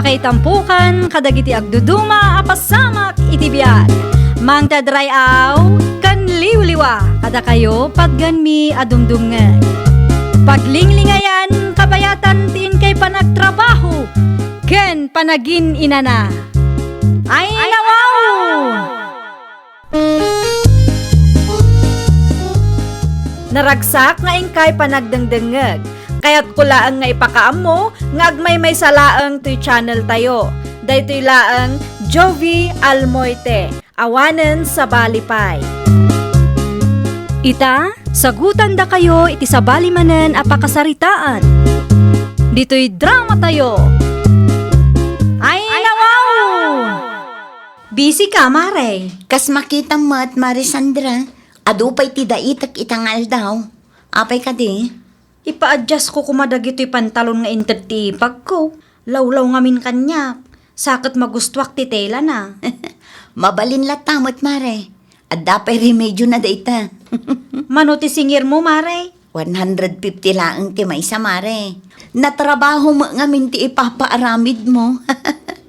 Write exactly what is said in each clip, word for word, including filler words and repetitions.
Ay tampukan kadagiti agduduma a pasamak iti biag. Mangted ray-aw ken liwliwa kadakayo patgenmi a dumdumngeg. Paglinglingayan kabayatan ti inkay panagtrabaho ken panagin-inana. Ay, nawaw! Naragsak nga inkay panagdengdengngeg. Kayatko laeng nga ipakaammo nga agmaymaysa laeng toy channel tayo. Daytoy laeng Jovi Almoite, awanen sabali pay. Ita, sagutandakayo iti sabali manen a pakasaritaan. Ditoy drama tayo. Ay, nawaw! Busy ka, Mare? Kas makitam met, Mare Sandra. Adu pay ti daitek ita nga aldaw. Apay kadi? Ipa-adjust ko koma dagitoy pantalon nga inted ti ipagko. Lawlaw ngamin kaniak. Sa ket magustuak ti telana. Mabalin latta met, Mare. Adda pay remedio na dayta. Mano ti singirmo, Mare? One hundred fifty laeng ti maysa, Mare. Natrabaho met ngamin ti ipapaaramidmo.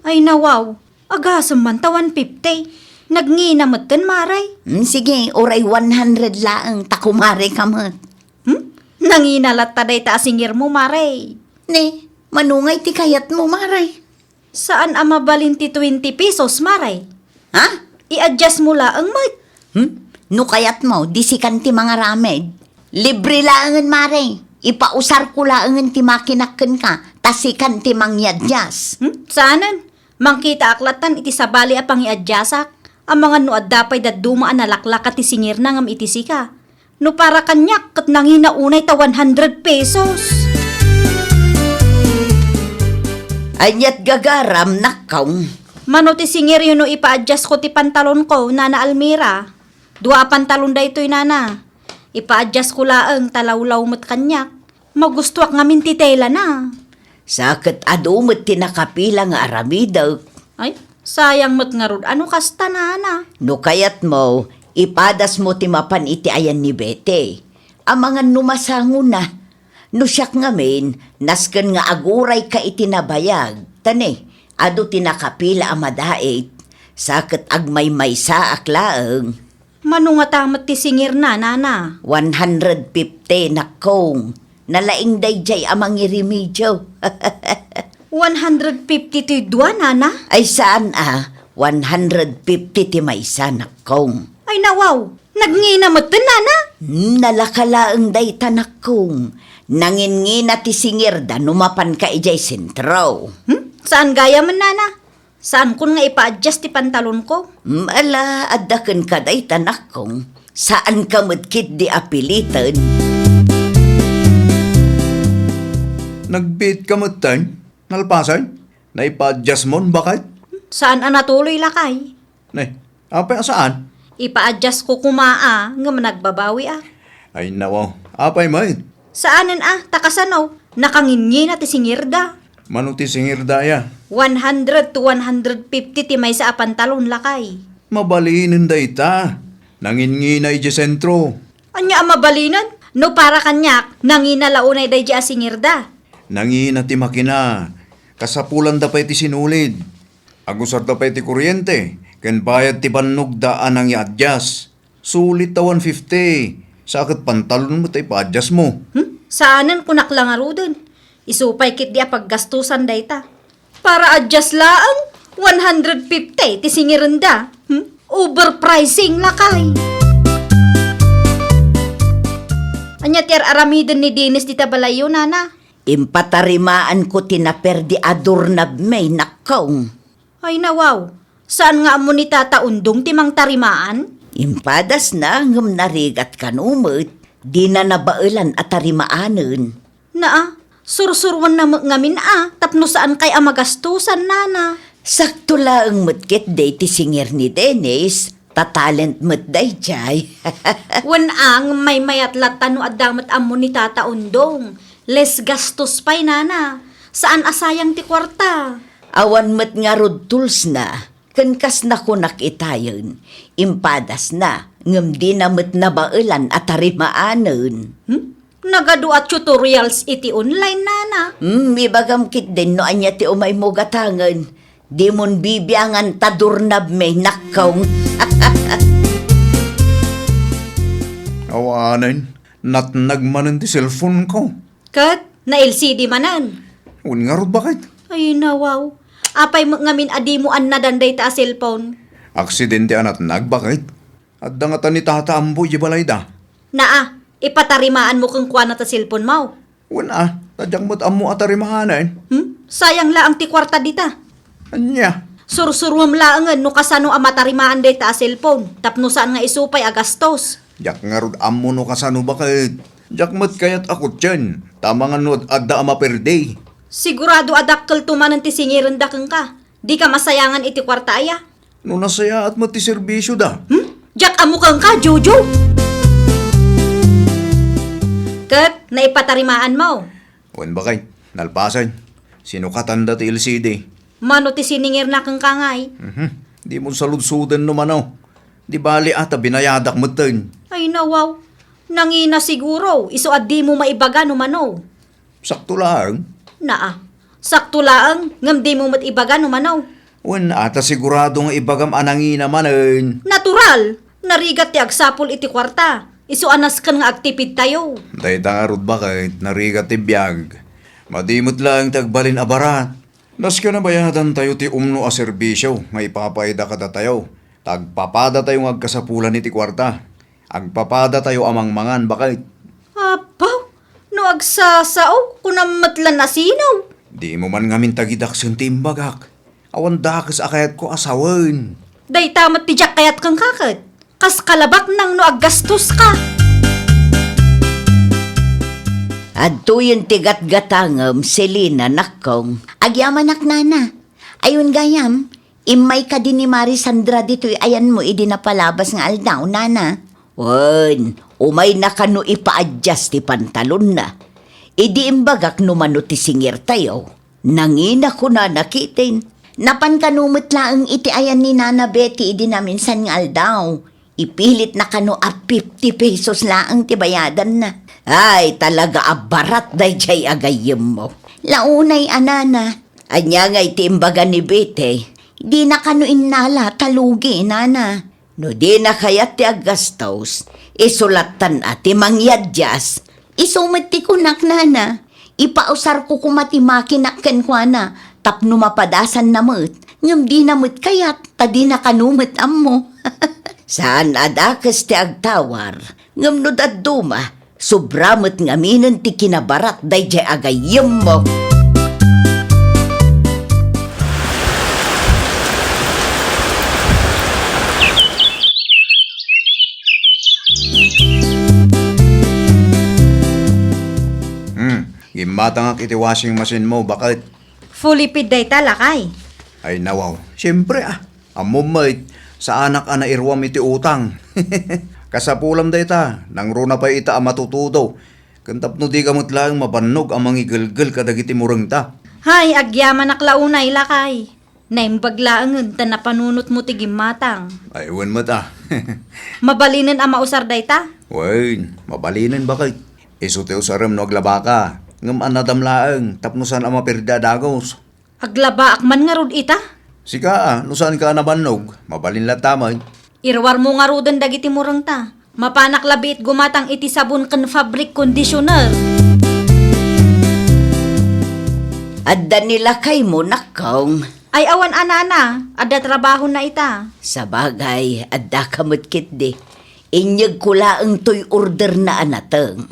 Ay, nawaw. Agasem man ta one fifty. Nagngina metten, Mare. Hmm, sige, uray one hundred laeng ta kumare ka met. Hmm? Nangina latta dayta a singirmo, Mare. Ne, mano ngay ti kayatmo, Mare? Saan a mabalin ti twenty pesos, Mare. Ha? I-adjust mo laeng met. Hmm? No kayatmo, di sikan ti mangaramid. Libre laengen, Mare. Ipausarko laengen ti makinak kenka, ta sikan ti mangiadyas. Hmm? Saanen? Mangkitaak lattan iti sabali a pangiadyasak. Amangan no adda pay dadduma a nalaklaka ti singirna ngem iti sika. No para kaniak, ket nangina unay ta one hundred pesos. Aniat gagaram, nakkong? Mano ti singiryo no ipa-adjust ko ti pantalonko, Nana Almira? Dua a pantalon daytoy, Nana. Ipa-adjust ko laeng ta lawlaw met kaniak. Magustuak ngamin ti telana. Sa ket adu met ti nakapila nga aramidek. Ay, sayang met ngarud a no kasta, Nana. No kayatmo, ipadasmo ti mapan iti ayan ni Betty. Amangan no masangona. No siak ngamin, nasken nga agurayka iti nabayag. Ta ne, adu ti nakapila a madait. Sa ket agmaymaysaak laeng. Mano ngata met ti singirna, Nana? One hundred fifty, nakkong. Nalaing daydiay a mangiremedio. One hundred fifty ti dua, Nana? Ay, saan a. One hundred fifty ti maysa, nakkong. Ay, nawaw. Nagngina metten, Nana? Hmm, nalaka laeng dayta, nakkong. Nanginngina ti singirda no mapanka idiay sentro. Hmm? Saan gayamen, Nana? Saankon nga ipa-adjust ti pantalonko? Mm, ala, adda kenka dayta, nakkong. Saanka met ketdi a piliten. Nagbiitka metten, nalpasen? Naipa-adjustmon, baket? Saan a natuloy, lakay. Ne, apay a saan? Ipa-adjust ko koma a, ngem nagbabawi a. Ay, nawaw. Apay met? Saanen a, ta kasano? Nakanginngina ti singirda. Mano ti singirda aya? One hundred to one hundred fifty ti maysa a pantalon, lakay. Mabalinen dayta. Nanginngina idiay sentro. Ania a mabalinen? No para kaniak, nangina la unay daydiay a singirda. Nangina ti makina. Kasapulanda pay ti sinulid. Agusarda pay ti kuryente, ken bayad ti bannogda a nangiadjust. Sulit ta one fifty. Sa ket pantalon met ti ipa-adjustmo. Hmm? Saanen, kunak la ngaruden. Isu pay ketdi a paggastusan dayta. Para adjust laeng, one hundred fifty ti singirenda. Hmm? Overpricing, lakay. Ania ti ar-aramiden ni Dennis dita balayyo, Nana? Impatarimaanko ti naperdi a doorknob mi, nakkong. Ay, nawaw. Saan nga ammo ni Tata Undong ti mangtarimaan? Impadasna ngem narigat kano met, dina nabaelan a tarimaanen. Naa, sursuroanna met ngamin a tapno saankay a magastusan, Nana. Sakto laeng met ketdi ti singir ni Dennis, ta talent met daydiay. Wen a, ngem maymayat latta no adda met ammo ni Tata Undong. Less gastos pay, Nana. Saan a sayang ti kuarta. Awan met ngarud toolsna, ken kas nakunak itayen, impadasna, ngem dina met nabaelan a tarimaanen. Hmm? Nagadu a tutorials iti online, nana. Hmm, ibagam ketdin no ania ti umaymo gatangen. Dimon bibiangan ta durnabmi, nakkong. Awanen, natnag manen ti cellphone ko. Ket na-L C D manen. Wen ngarud, baket? Ay, nawaw. Apay met ngamin a dimo annadan dayta a cellphone? Aksidente a natnag, baket? Adda ngata ni Tata Ambo idiay balayda. Naa, ipatarimaanmo kenkuana ta cellphone mo. Wen a, ta diak met ammo a tarimanen. Hmm? Sayang laeng ti kuarta dita. Ania? Sursuruem laengen no kasano a matarimaan dayta a cellphone tapno saan nga isu pay a gastos. Diak ngarud ammo no kasano, baket. Diak met kayat a kutien, ta amangan no ad-adda a maperdi. Sigurado a dakkelto manen ti singirenda kenka. Dika masayangan iti kuarta aya? No nasayaat met ti serbisioda. Hmm? Diak ammo kenka, Jojo. Ket naipatarimaanmo? Wen, baket, nalpasen. Sinukatanda ti L C D. Mano ti siningirna kenka ngay? Mhm. Dimo saludsoden no mano. Di bali a ta binayadak metten. Ay, nawaw. Nangina siguro, isu a dimo maibaga no mano. Sakto laeng. Naa. Sakto laeng, ngem dimo met ibaga no mano. Wen a, ta sigurado nga ibagam a nangina manen. Natural! Narigat ti agsapul iti kuarta. Isu a nasken nga agtipidtayo. Dayta ngarud, baket, narigat ti biag. Madi met laeng ti agbalin a barat. Nasken a bayadantayo ti umno a serbisio nga ipapaida kadatayo. Ta agpapadatayo nga agkasapulan iti kuarta. Agpapadatayo a mangmangan, baket. Apo, no agsasao, kunam met la nasino? Dimo man ngamin tagidaksen ti imbagak. Awan dakes a kayatko a sawen. Dayta met ti diak kayat kenka ket. Kas kalabaknang no aggastoska. Adtoyen ti gatgatangem, Selina, nakkong. Agyamanak, nana. Ay wen gayam, immay kadi ni Mari Sandra ditoy ayanmo idi napalabas nga aldaw, nana? Wen, umayna kano ipaadjust ti pantalonna. Idi imbagak no mano ti singirtayo, nangina kunana ketdin. Napan kano met laeng iti ayan ni Nana Betty idi naminsan nga aldaw. Ipilitna kano a fifty pesos laeng ti bayadanna. Ay, talaga a barat daydiay a gayyemmo. Launay a, nana. Ania ngay ti imbaga ni Betty? Dina kano innala ta lugi, nana. No dina kayat ti aggastos, isu lattan a ti mangyaddias. Isu met ti kunak, nana. Ipausarko koma ti makinak kenkuana tapno mapadasanna met, ngem dina met kayat ta dina kano met ammo. Saan a dakes ti agtawar, ngem no dadduma, sobra met ngaminen ti kinabarat daydiay a gayyemmo. Hmm, gimmatangak iti washing machine mo, baket. Fully paid dayta, lakay. Ay, nawaw. Siempre, ah. Ammom met, saanak a nairuam iti utang. Kasapulam dayta, nangruna pay ita a matutudo. Ken tapno dika met laeng mabannog a mangigelgel kadagiti murengta. Hay, agyamanak la unay, lakay. Naimbag laengen ta napanunotmo ti gimmatang. Ay, wen met, ah. Mabalinen a mausar dayta? Wen, mabalinen, baket. Isu ti usarem no aglabaka. Ngem annadam laeng, tapno saan a maperdi a dagus. Aglabaak man ngarud ita? Sika, ah, no saanka a nabannog, mabalin latta met. Iruarmo ngaruden dagiti murengta. Mapanak la biit gumatang iti sabon ken fabric conditioner. Adda ni lakaymo, nakkong. Ay, awan a, nana, adda trabahona ita. Sabagay, addaka met ketdi. Inyegko laeng toy orderna a nateng.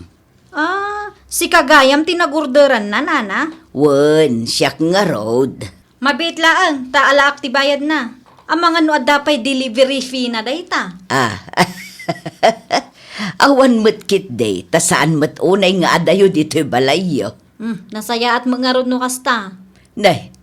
Ah, sika gayam ti nagorderanna, nana? Wen, siak ngarud. Mabiit laeng, ta alaak ti bayadna. Amangan no adda pay delivery fee na dayta. Ah. Awan met ketdi, ta saan met unay nga adayo ditoy balayyo. Hmm, nasayaat met ngarud no kasta. Nay,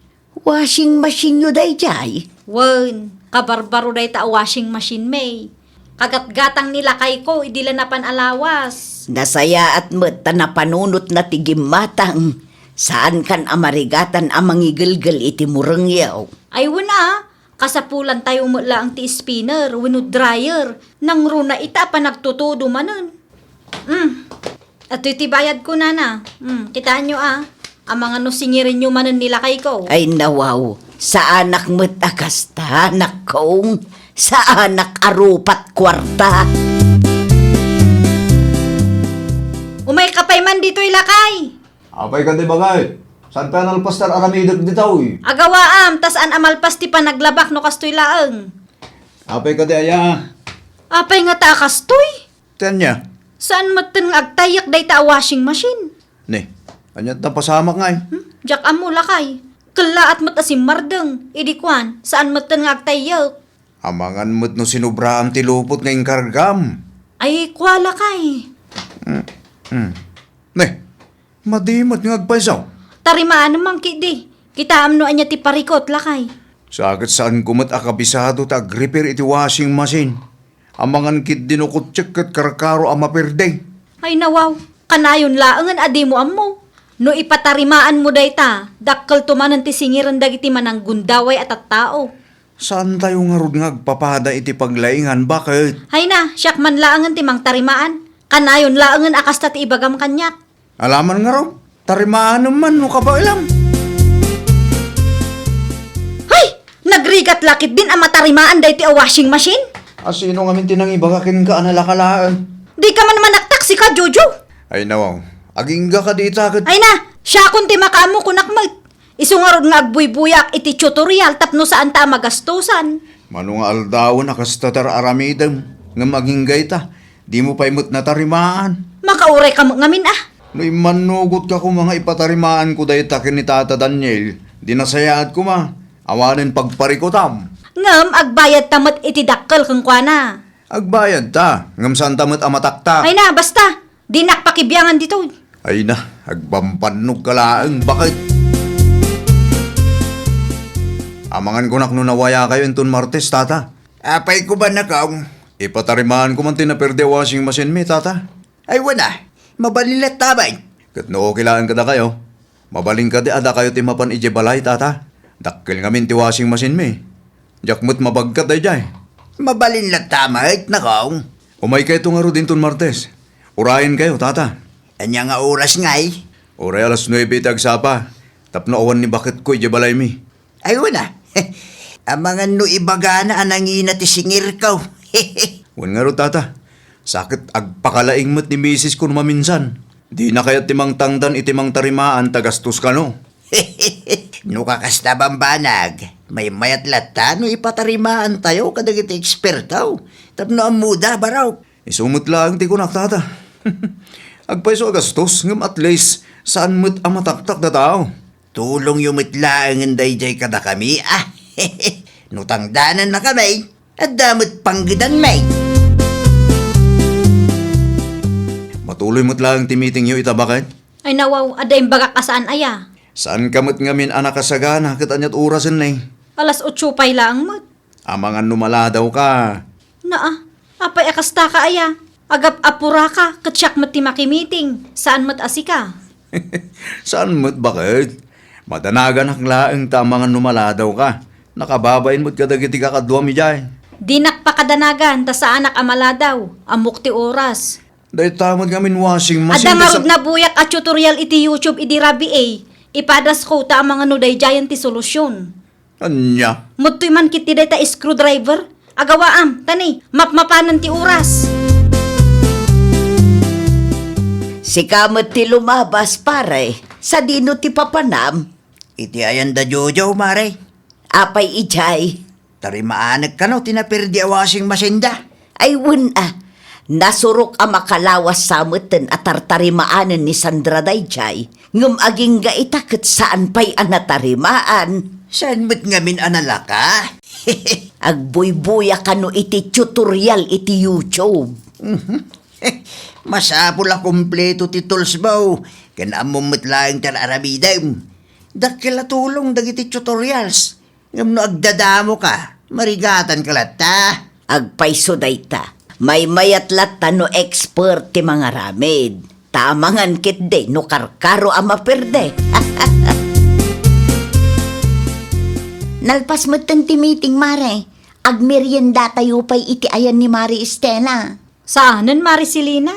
washing machine-yo daydiay? Wen, kabarbaro dayta a washing machine, May. Kagatgatang ni lakayko idi la napan a lawas. Nasayaat met ta napanunotna ti gimmatang. Saankan a marigatan a mangigelgel iti murengyo. Ay, wen a, kasapulantayo met laeng ti spinner wenno dryer. Nangruna ita a panagtutudo manen. Mm. Atoy ti bayad ko, nana. Hmm, kitaenyo a. Amangan no singirenyo manen ni lakayko. Ay, nawaw. Saanak met a kasta, anakkong. Saanak a rupat kuarta. Umayka pay man ditoy, lakay. Apay kadi, baket? Saan pay a nalpas ti ar-aramidek ditoy? Agawaam, ta saan a malpas ti panaglabak no kastoy laeng. Apay kadi aya? Apay ngata a kastoy? Ti ania? Saan metten nga agtayyek dayta a washing machine? Ne, ania ti napasamak ngay? Hmm? Diak ammo, lakay. Kellaat met a simmardeng. Idi kuan, saan metten nga agtayyek. Amangan met no sinubraam ti lupot nga inkargam. Ay, kua, lakay. Hmm, hmm. Ne, madi met nga agpayso. Tarimaanem man ketdi. Kitaem no ania ti parikut, lakay. Sa ket saanko met a kabisado ti agrepair iti washing machine. Amangan ketdi no kutsek ket karkaro a maperde. Ay, nawaw, kanayon laengen a dimo ammo. No ipatarimaanmo dayta, dakkelto manen ti singiren dagiti mananggundaway a tattao. Saantayo ngarud nga agpapada iti paglaingan, baket? Hayna, siak man laengen ti mangtarimaan. Kanayon laengen a kasta ti ibagam kaniak. Alaman ngarud, tarimaanem man no kabaelam. Hay! Nagrigat la ketdin a matarimaan daytoy a washing machine? A sino ngamin ti nangibaga kenka a nalaka laeng? Dika man manaktak, sika, Jojo. Ay, nawaw. Agingga kadi ita ket. Ay na, siakon ti makaammo, kunak met. Isu ngarud nga agbuybuyak iti tutorial tapno saanta a magastosan. Mano nga aldawen a kasta ti ar-aramidem, ngem agingga ita, dimo pay met natarimaan. Makauray ka met ngamin, a. No immannugotka koma nga ipatarimaanko dayta ken ni Tata Daniel, di nasayaat koma, awanen pagparikutam. Ngem agbayadta met iti dakkel kenkuana. Agbayadta, ngem saanta met a mataktak. Ay na, basta! Dinak pakibiangan ditoy. Ay na, agbambannog ka laeng, baket. Amangan kunak no nawayakayo inton Martes, tata. Apay ko ba, nakong? Ipatarimaan ko man ti naperde a washing machine mi, tata. Ay, wen a, mabalin latta met. Ket no okay laeng kadakayo, mabalin kadi a dakayo ti mapan idiay balay, tata. Dakkel ngamin ti washing machine mi. Diak met mabagkat daydiay. Mabalin latta met, nakong. Umaykayto ngarud inton Martes. Urayenkayo, tata. Ania nga oras ngay? Uray alas nuebe iti agsapa, tapno awan ni baketko idiay balaymi. Ay, wen a. Amangan no ibagana a nangina ti singirko. Wen ngarud, tata. Sa ket agpakalaing met ni misis ko no maminsan. Dina kayat ti mangtangdan iti mangtarimaan ta gastos kano. No kakasta, bambanag, maymayat latta no ipatarimaantayo kadagiti eksperto tapno ammoda, barok. Isu met laeng ti kunak, tata. Agpayso a gastos, ngem at least, saan met a mataktak da tao. Tulongyo met laengen daydiay kadakami, a. No tangdanannakami, adda met panggedanmi. Matuloy met laeng ti meetingyo ita, baket? Ay, nawaw, adda imbagak a saan aya. Saanka met ngamin a nakasagana ket aniat orasen ne? Alas otso pay laeng met. Amangan no maladaw ka. Naa, apay a kasta ka aya? Agap-apura ka, ket siak met ti makimiting, saan met a sika. Saan met, baket? Madanaganak laeng ta amangan no maladaw ka. Nakababain met kadagiti kakaduami diay. Dinak pakadanagan ta saanak a maladaw, ammok ti oras. Dayta met ngamin washing machine. Adda ngarud nabuyak a tutorial iti YouTube idi rabii. Ipadasko ta amangan no daydiayen ti solusyon. Ania? Mudtoy man ketdi dayta screwdriver. Agawaam, tani, mapmapanen ti oras. Sika met ti lumabas, pare. Sadino ti papanam? Iti ayan da Jojo, mare. Apay idiay? Tarimaanek kano ti naperde a washing machine da? Ay, wen a. Nasurok a makalawas sa metten a tartarimaanen ni Sandra daydiay. Ngem agingga ita ket saan pay a natarimaan. Saan met ngamin a nalaka? Agbuybuya kano iti tutorial iti YouTube. Mhm. Masapul a kompleto ti tools mo, ken ammom met laeng ti ar-aramidem. Dakkel a tulong dagiti tutorials. Ngem no agdadamo ka, marigatan ka latta. Agpayso dayta, maymayat latta no expert ti mangaramid. Ta amangan ketdi no karkaro a maperde. Nalpas metten ti meeting, mare. Agmeriendatayo pay iti ayan ni Mare Estela. Saanen, Mare Selina?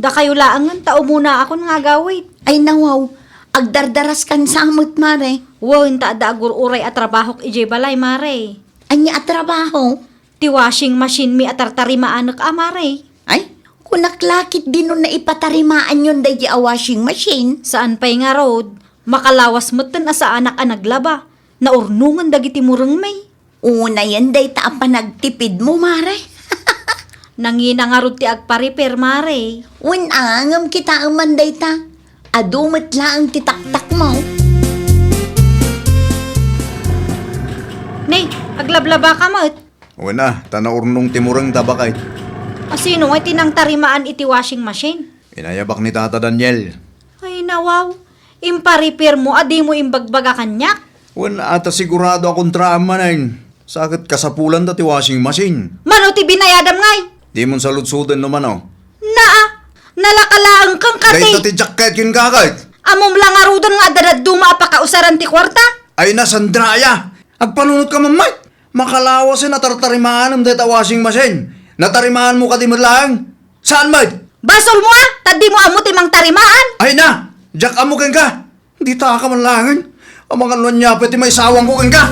Dakayo laengen ta umunaakon nga agawid. Ay, nawaw. Agdardaraskan sa met, mare. Wen, ta adda agur-uray a trabahok idiay balay, mare. Ania a trabaho? Ti washing machine mi a tartarimaanek a, mare. Ay, kunak la ketdi no naipatarimaanyon daydi a washing machine. Saan pay ngarud, makalawas metten a saanak a naglaba. Naurnongen dagiti murengmi. Unayen dayta a panagtipidmo, mare. Nangina ngarud ti agpa-repair, mare. Wen a, ngem kitaem man dayta. Adu met laeng ti taktakmo. Ne, aglablabaka met. Wen a, ta naurnong ti murengta, baket. A, sino ngay ti nangtarimaan iti washing machine? Inayabak ni Tata Daniel. Ay, nawaw. Impa-repair mo a dimo imbagbaga kaniak? Wen a, ta sigurado a kontraam manen. Sa ket kasapulanda ti washing machine. Mano ti binayadam ngay? Dimon saludsoden no mano. Naa, nalaka laeng kenka ti. Dayta ti jacket kenka, ket. Ammom la ngaruden nga adda dadduma a pakausaran ti kuarta? Ay, na, Sandra, aya. Agpanunotka man met. Makalawasen a tartarimaanem dayta washing machine. Natarimaanmo kadi met laeng? Saan met? Basolmo a, ta dimo ammo ti mangtarimaan. Ay na, diak ammo kenka. Ditaka man laengen. Amangan no ania pay ti maisawangko kenka.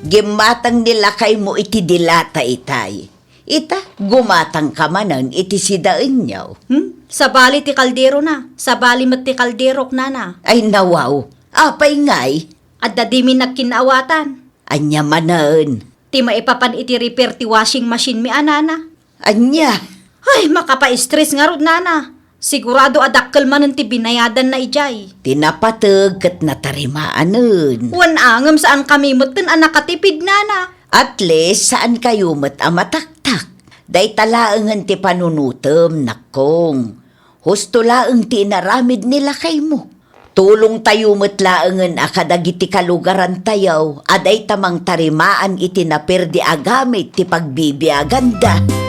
Gimmatang ni lakaymo iti dilata itay. Ita, gumatangka manen iti sidaenyo. Hmm? Sabali ti kalderona, sabali met ti kalderok, nana. Ay, nawaw. Apay ngay? Adda dimin nagkinnaawatan. Ania manen? Ti maipapan iti repair ti washing machine mi a, nana. Ania? Ay, makapa-stress ngarud, nana. Sigurado a dakkel manen ti binayadanna idiay. Ti napateg ket natarimaanen. Wen a, ngem saankami metten a nakatipid, nana. At least, saankayo met a mataktak. Dayta laengen ti panunotem, nakkong. Husto laeng ti inaramid ni lakaymo. Tulongtayo met laengen a kadagiti kalugarantayo a dayta mangtarimaan iti naperdi a gamit ti pagbibiaganda.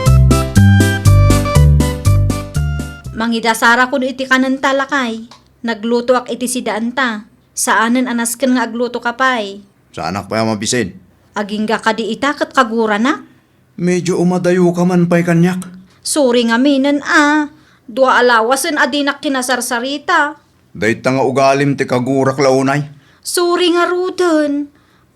Mangidasarakon iti kanenta, lakay. Naglutoak iti sidaanta. Saanen a nasken nga aglutoka pay. Saanak pay a mabisin. Agingga kadi ita ket kaguranak? Medyo umadayoka man pay kaniak. Sorry ngaminen a. Dua a lawasen a dinak kinasarsarita. Dayta nga ugalim ti kagurak la unay. Sorry ngaruden.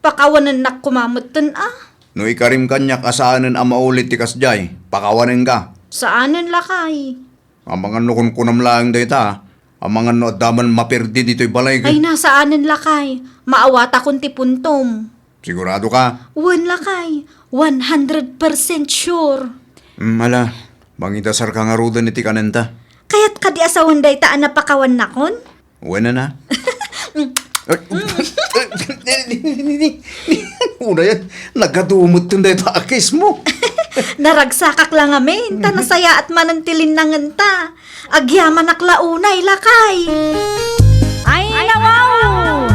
Pakawanennak koma metten a. No ikarim kaniak a saanen a maulit ti kasdiay, pakawanenka. Saanen, lakay. Amangan no kunkunam laeng dayta, amangan no adda man maperdi ditoy balay. Ay, na, saanen, lakay. Maawatakon ti puntom. Sigurado ka? Wen, lakay. One hundred percent sure. Mm, ala, mangidasarka ngaruden iti kanenta. Kayat kadi a sawen dayta a napakawannakon? Wen a. Unayen, nagadumetten dayta a kiss mo. Naragsakak la ngamin, ta nasayaat manen ti linnangenta. Agyamanak la unay, lakay. Ay, nawaw!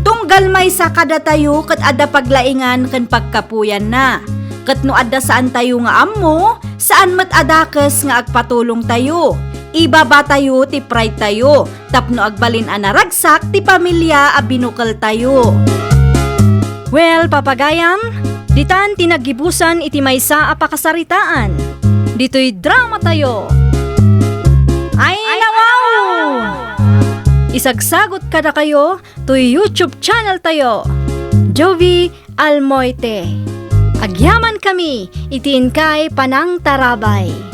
Tunggal maysa kadatayo ket adda paglaingan ken pagkapuyanna. Ket no adda saantayo nga ammo, saan met a dakes nga agpatulongtayo. Ibabatayo ti pride tayo tapno agbalin a naragsak ti pamilia a binukeltayo. Well, papagayam, ditan ti naggibusan iti maysa a pakasaritaan. Ditoy dramatayo. Ay, nawaw! Isagsagot kadakayo toy YouTube channel tayo, Jovie Almoite. Agyamankami iti inkay panangtarabay.